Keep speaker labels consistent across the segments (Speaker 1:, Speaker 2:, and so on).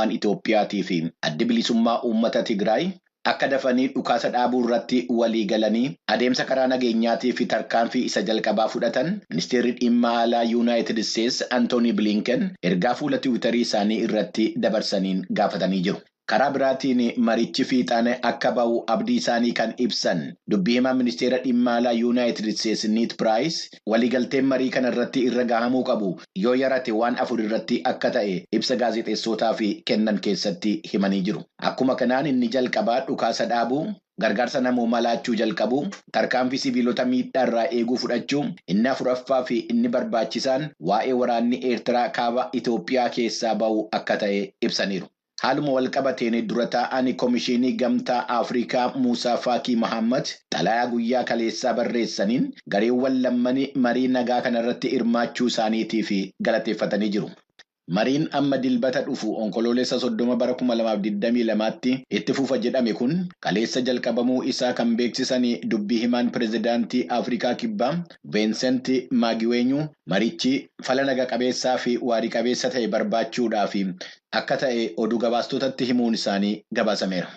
Speaker 1: Mootummaan Itoophiyaatii fi Addi Bilisummaa Uummata Tigraay akka dafanii dhukaasa dhaabuu irratti walii galanii adeemsa karaa nageenyaatii fi tarkaanfii isa jalqabaa fudhatan ministeerri dhimma alaa Yuunaayitid Isteets Antoonii Bilinken ergaa fuula Tiwiitarii isaanii irratti dabarsaniin gaafatanii jiru. Karaa biraatiin marichi fiixaan akka bahu abdii isaanii kan ibsan dubbii himaa ministeera dhimma alaa Yuunaayitid Isteets Niit Piraayis, waliigalteen marii kana irratti irra gahamuu qabu yoo yarate waan afur irratti akka ta'e ibsa gaazexeessootaaf kennan keessatti himanii jiru. Akkuma kanaan inni jalqabaa dhukaasa dhaabuu, gargaarsa namoomaa laachuu jalqabuu, tarkaanfii sibiilota miidhaa irraa eeguu fudhachuu, inni afuraffaa fi inni barbaachisaan waa'ee waraanni Eertiraa kaaba Itoophiyaa keessaa bahu akka ta'e ibsaniiru. Haaluma walqabateen dura taa'an Komishinii Gamtaa Afrikaa Muusaa Faakii Mahammad xalayaa guyyaa kaleessaa barreessaniin gareewwan lammanii marii nagaa kanarratti hirmaachuu isaaniitiif galateeffatanii jiru. Mariin amma Dilbata dhufu Onkoloolessa 30 bara 2022tti itti fufa jedhame kun kaleessa jalqabamuu isaa kan beeksisan dubbii himaan pirezidaantii Afrikaa Kibbaa Viinsent Maagiweenyu, marichi fala naga qabeessaa fi waarii qabeessa ta'e barbaachuudhaaf akka ta'e oduu gabaastotatti himuun isaanii gabaasameera.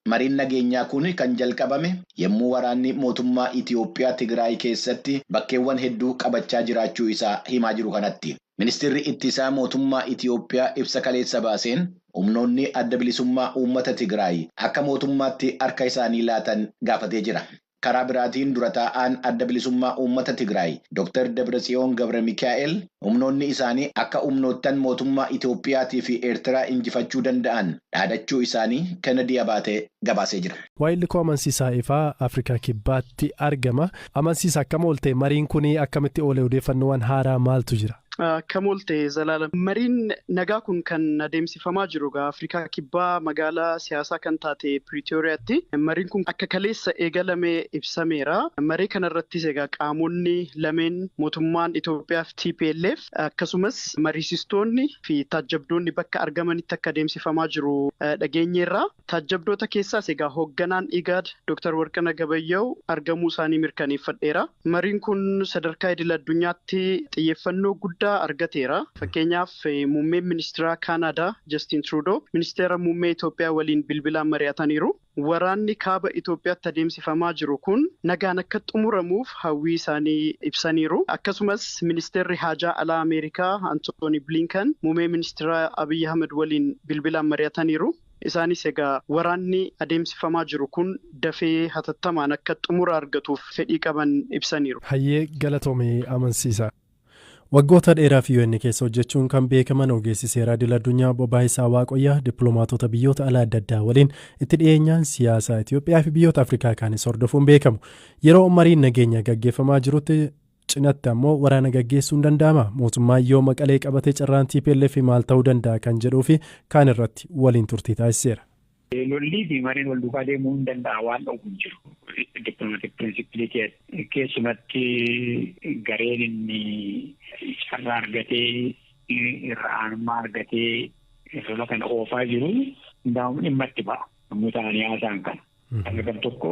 Speaker 1: Mariin nageenyaa kun kan jalqabame yommuu waraanni mootummaa Itiyoophiyaa Tigraay keessatti bakkeewwan hedduu qabachaa jiraachuu isaa himaa jiru kanatti. Ministeerri ittisaa mootummaa Itiyoophiyaa ibsa kaleessa baaseen humnoonni Adda Bilisummaa Uummata Tigraay akka mootummaatti harka isaanii laatan gaafatee jira. Karaa biraatiin dura taa'aan Adda Bilisummaa Uummata Tigraay Dr. Dabratsiyoon Gabra Mikaa'el humnoonni isaanii akka humnoottan mootummaa Itoophiyaatii fi Eertiraa injifachuu danda'an dhaadachuu isaanii Kennedy Abaatee gabaasee jira.
Speaker 2: Waayilli koo Amansiisaa Ifaa Afrikaa Kibbaatti argama. Amansiisa, akkam oolte? Mariin kun akkamitti oole? Odeeffannoowwan haaraa maaltu jira?
Speaker 3: Akkam oolte, Zalaalam? Mariin nagaa kun kan adeemsifamaa jiru egaa Afrikaa Kibbaa magaalaa siyaasaa kan taate Piriitooriyaatti. Mariin kun akka kaleessa eegalame ibsameera. Marii kanarrattis egaa qaamonni lameen, mootummaan Itoophiyaa fi TPLF, akkasumas mariisistoonni fi taajjabdoonni bakka argamanitti akka adeemsifamaa jiru dhageenyeerra. Taajjabdoota keessaas egaa hoogganaan IGAD Dr. Warqina Gabayyahu argamuu isaanii mirkaneeffadheera. Mariin kun sadarkaa idil addunyaatti xiyyeeffannoo guddaa argateera. Fakkeenyaaf, muummeen ministeera Kaanaadaa Justin Trudeau ministeera muummee Itoophiyaa waliin bilbilaan mari'ataniiru. Waraanni kaaba Itoophiyaatti adeemsifamaa jiru kun nagaan akka xumuramuuf hawwii isaanii ibsaniiru. Akkasumas ministeerri haajaa alaa Ameerikaa Antooni Blinken muummee ministeera Abiyyi Ahmed waliin bilbilaan mari'ataniiru. Isaanis egaa waraanni adeemsifamaa jiru kun dafee hatattamaan akka xumura argatuuf fedhii qaban ibsaniiru.
Speaker 2: Hayyee, galatoomee, Amansiisa. Waggoota dheeraaf UN keessa hojjechuun kan beekaman ogeessi seeraa idil addunyaa Obbo Baayisaa Waaqoyyaa dippiloomaatota biyyoota alaa adda addaa waliin itti dhiyeenyaan siyaasa Itoophiyaa fi biyyoota Afrikaa kaanis hordofuun beekamu. Yeroo mariin nageenya gaggeeffamaa jirutti cinatti ammoo waraana gaggeessuun danda'ama? Mootummaan yoo Maqalee qabatee carraan TPLF maal ta'uu danda'a kan jedhuu fi kaan irratti waliin turtii taasiseera.
Speaker 4: Lollii fi mariin wal duukaa deemuu hin danda'a, waan dhowwu hin jiru. Diplomatic principle keessumatti gareen inni carraa argatee, irra aanummaa argatee lola kana oofaa jiru hundaa'uun dhimma itti ba'a. Yommuu ta'anii haasa'an kana. Kan tokko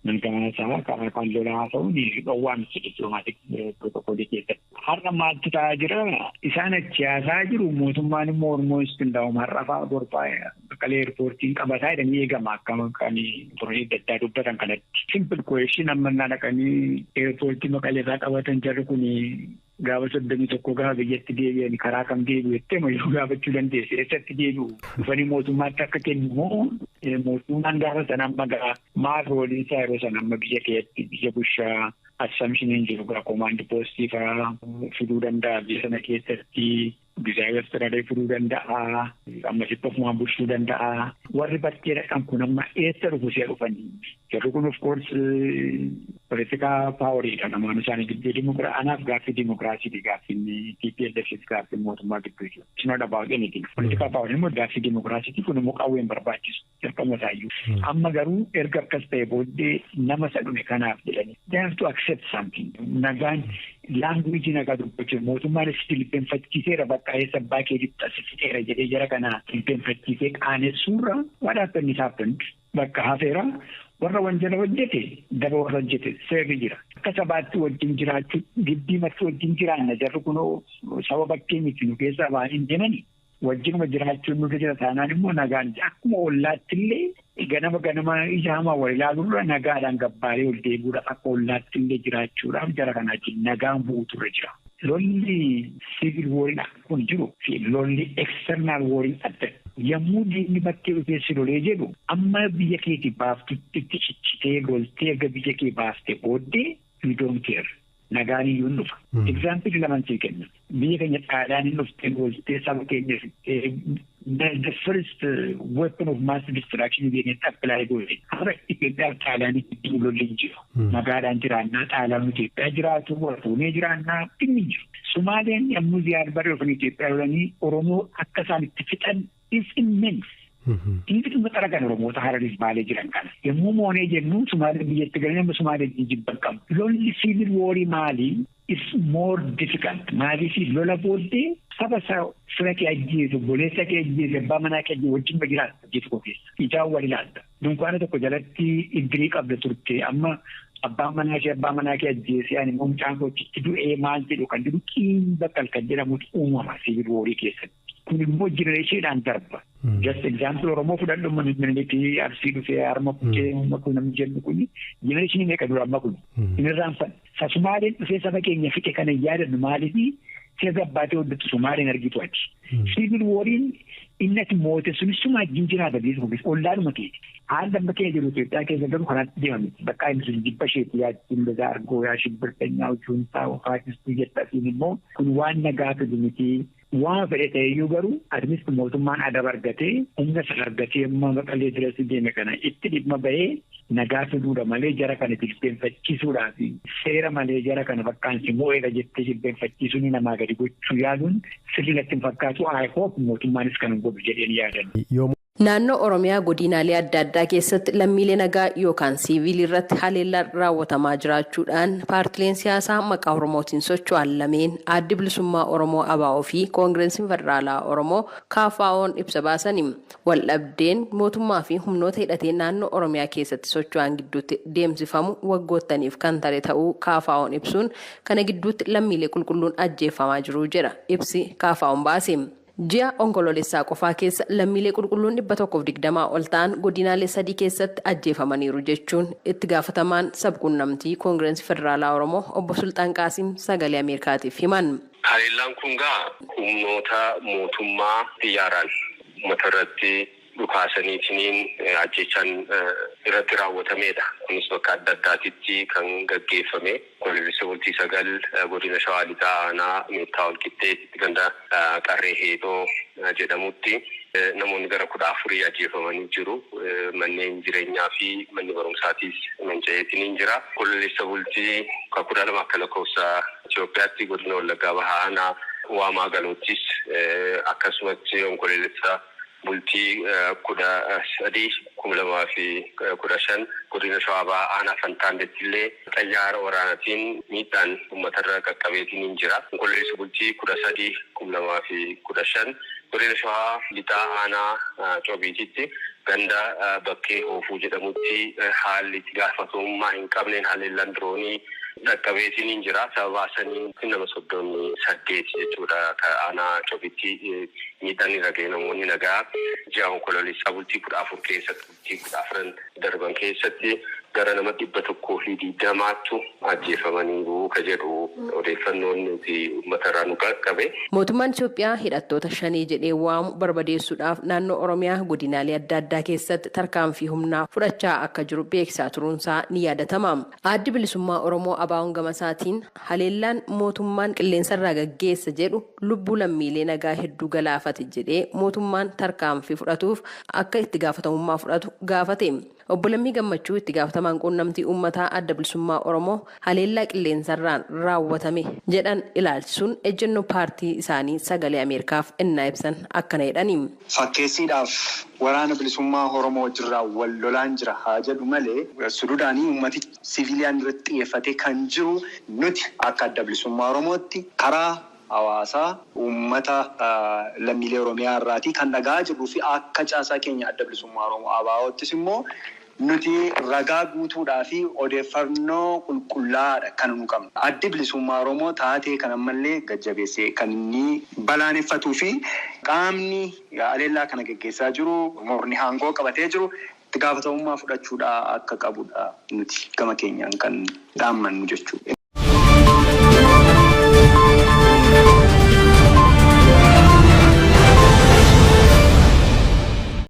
Speaker 4: nan haasa'a, karaa kan lola haasa'uun dhowwaa miti diplomatic protocol keessatti. Har'a maaltu ta'aa jira? Isaan achi haasa'aa jiru, mootummaan immoo Oromoos hundaa'u har'a fa'aa borfaa Maqalee airportiin qabataa jedhanii eegama akka kan turii adda addaa dubbatan kanatti. Simple question, amma innaa dhaqanii airportii Maqalee irraa qabatan, jarri kun gaafa 31 gaafa biyyatti deebi'an karaa kam deebi'u jettee mayyuu gaafachuu dandeesse. Eessatti deebi'u? Dhufanii mootummaatti akka kennu moo mootummaan gaafa sana amma gaa maal roleiin isaa yeroo sana amma biyya keessatti biyya bushaa assumptioniin jiru gaa command postii fa'aa fiduu danda'a, biyya sana keessatti ጊዜያዊ አስተዳደር fiduu danda'a, ammasitti ofumaan bulchuu danda'a. Warri bakkee dhaqan kun amma eessa dhufu si'a dhufanii? Jarri kun of course politikaa poweriidha namaan isaanii gidduu. Anaaf gaaffii dimokiraasiiti gaaffiin TPLF, gaaffii mootummaa gidduu jiru. It's not about anything. Politikaa powerii immoo gaaffii dimokiraasiiti, kun immoo qawween barbaachisu jalqaba isaayyuu. Amma garuu erga akkas ta'e booddee nama isa dhume kanaaf jedhanii they have to accept something. Nagaan language nagaa dubbachuu mootummaanis jilbeenfachiiseera, bakka eessa abbaa keetitti asifiteera jedhee jara kana jilbeenfachiisee qaanessuurra, what happened is happened, bakka hafeera. Warra wanjala hojjete, daba warra hojjete seerri jira. Akka sabaatti wajjin jiraachuu giddii marti wajjin jiraanna, jarri kunoo saba bakkee miti, nu keessaa ba'anii hin deemani. Wajjinuma jiraachuun nurra jira taanaan immoo nagaan akkuma ollaatti illee ganama ganama ija hamaa wal ilaaluurra nagaadhaan gabbaalee ol deebi'uudhaaf akka ollaatti illee jiraachuudhaaf jara kanaa nagaan bu'uutu irra jira. Lolli civil wariin kun jiru fi lolli external wariin adda. Yommuu diinni bakkee dhufee si lolee jedhu amma biyya keetii baaftutti ciccitee loltee erga biyya kee baaftee booddee you don't care. Nagaan iyyuu hin dhufa. Example lamaan sii kenna. Biyya keenya Xaaliyaan hin dhuftee loltee saba keenya the first weapon of mass destruction biyya keenya apply goote. Har'a Itoophiyaa fi Xaaliyaan gidduu lolli hin jiru. Nagaadhaan jiraannaa Xaaliyaan Itoophiyaa jiraatu wal fuunee jiraannaa dhimmi hin jiru. Sumaaleen yommuu Ziyaad Barree dhufanii Itoophiyaa lolanii Oromoo akka isaan itti fixan is immense. Inni dhimma xaragan Oromoota Harariif Baalee jiran kana. Yommuu moonee jennu Sumaaleen biyyatti galanii amma Sumaaleen jibban qabu. Lolli civil warii maali? Is more difficult. Maaliif lola booddee saba isaa fira kee ajjeesu, obboleessa kee ajjeesu, abbaa manaa kee ajjeesu wajjin jiraata biyya tokko keessa. Ijaan wal ilaalta. Dunkaana tokko jalatti iddirii qabda turte amma abbaan manaa kee abbaa manaa kee ajjeese ani immoo mucaan koo achitti du'ee maal jedhu kan jedhu qiin kan jedhamutu uumama civil warii keessatti. Kun immoo generationdhaan darba. Just example Oromoo fudhadhu Minilikii Arsii dhufee harma kutee kun namni jennu kun generationii meeqa dura amma kun. Hin irraanfanne. Sumaaleen dhufee saba keenya fixe kana hin yaadannu maaliif seera abbaatee hojjetu Sumaaleen argitu achi. Civil wariin inni ati moote sunis suma wajjin jiraata biyya tokko keessa ollaadhuma keeti. Haalli amma keenya jiru Itoophiyaa keessa garuu kanaatti deemame. Bakka inni sun jibba isheetti yaadtiin bezaa argoo yaa shibbirtanyaa juuntaa faasistuu jettasiin immoo kun waan nagaa fidu miti. Waan fedhe ta'eyyuu garuu at least mootummaan adaba argatee humna sana argatee amma Maqalee dirasii deeme kana itti dhimma bahee nagaa fiduudha malee jara kana jilbeenfachiisuudhaaf seera malee jara kana bakkaan si mo'eera jettee jilbeenfachiisuun namaa gadi gochuu yaaluun sirrii natti hin fakkaatu. I hope mootummaanis kan godhu jedheen yaadan.
Speaker 5: Naannoo Oromiyaa godinaalee adda addaa keessatti lammiilee nagaa yookaan siiviilii irratti haleellaan raawwatamaa jiraachuudhaan paartileen siyaasaa maqaa Oromootiin socho'an lameen, Addi Bilisummaa Oromoo ABO fi Koongireesiin Federaalaa Oromoo KFO'n, ibsa baasanii waldhabdeen mootummaa fi humnoota hidhatee naannoo Oromiyaa keessatti socho'an gidduutti deemsifamu waggoottaniif kan tare ta'uu KFO'n ibsuun, kana gidduutti lammiilee qulqulluun ajjeefamaa jiru jedha ibsi KFO'n baase. Ji'a Onkoloolessaa qofaa keessa lammiilee qulqulluun 120 ol ta'an godinaalee sadii keessatti ajjeefamaniiru jechuun itti gaafatamaan sabquunnamtii Koongireensii Federaalaa Oromoo obbo Sultaan Qaasim Sagalee Ameerikaatiif himan.
Speaker 6: Haleellaan kun gaa humnoota mootummaa xiyyaaraan uummata irratti dhukaasaniitiin ajjechaan irratti raawwatamedha. Kunis bakka adda addaatitti kan gaggeeffame. Onkoloolessa bultii 9 godina Shawaa Lixaa aanaa Meettaa Walqixxeetti ganda Qarree Heexoo jedhamutti namoonni gara 14 ajjeefamanii jiru. Manneen jireenyaa fi manni barumsaatiis manca'eetiin jira. Onkoloolessa bultii 12 akka lakkoofsa Itoophiyaatti godina Wallaggaa Bahaa aanaa Waamaa Galoottis, akkasumatti onkoloolessa bultii 13 2015 godina Shawaa Bahaa aanaa Fantaalleetti illee xayyaara waraanaatiin miidhaan uummatarra qaqqabeetiin hin jira. Onkoloolessa bultii 13 2015 godina Shawaa Lixaa aanaa Cobiititti ganda Bakkee Hoofuu jedhamutti haalli itti gaafatamummaa hin qabneen haleellaan diroonii dhaqqabeetiin hin jira. Sababa saniin nama 38 jechuudha aanaa Cobiitti miidhaan irra ga'e, namoonni nagaa. Ji'a onkoloolessaa bultii 14 keessatti, bultii 14n darban keessatti gara nama 120ttu ajjeefamaniiru ka jedhu odeeffannoon nuti uummata irraa nu qaqqabe.
Speaker 5: Mootummaan Itoophiyaa hidhattoota shanii jedhee waamu barbadeessuudhaaf naannoo Oromiyaa godinaalee adda addaa keessatti tarkaanfii humnaa fudhachaa akka jiru beeksisaa turuunsaa ni yaadatama. Addi Bilisummaa Oromoo ABO'n gamasaatiin haleellaan mootummaan qilleensarraa gaggeessa jedhu lubbuu lammiilee nagaa hedduu galaafate jedhee mootummaan tarkaanfii fudhatuuf akka itti gaafatamummaa fudhatu gaafate. Obbo Lammii Gammachuu, itti gaafatamaan quunnamtii uummataa Adda Bilisummaa Oromoo, haleellaa qilleensarraan raawwatame jedhan ilaalchisuun ejjennoo paartii isaanii Sagalee Ameerikaaf innaa ibsan akkana jedhani.
Speaker 7: Fakkeessiidhaaf Waraana Bilisummaa Oromoo jirraa wal lolaan jira haa jedhu malee, suduudhaanii uummati siviiliyaan irratti xiyyeeffatee kan jiru nuti akka Adda Bilisummaa Oromootti karaa hawaasaa uummata lammiilee Oromiyaa irraatii kan dhagaa jirruu fi akka caasaa keenya Adda Bilisummaa Oromoo ABO'ttis immoo nuti ragaa guutuudhaa fi odeeffannoo qulqullaa'aadha kan nu qabnu. Addi Bilisummaa Oromoo taatee kan ammallee gajjabeessee kan inni balaaleffatuu fi Qaamni haleellaa kana geggeessaa jiru, morni aangoo qabatee jiru itti gaafatamummaa fudhachuudhaa akka qabudha nuti gama keenyaan kan dhaammannu jechuudha.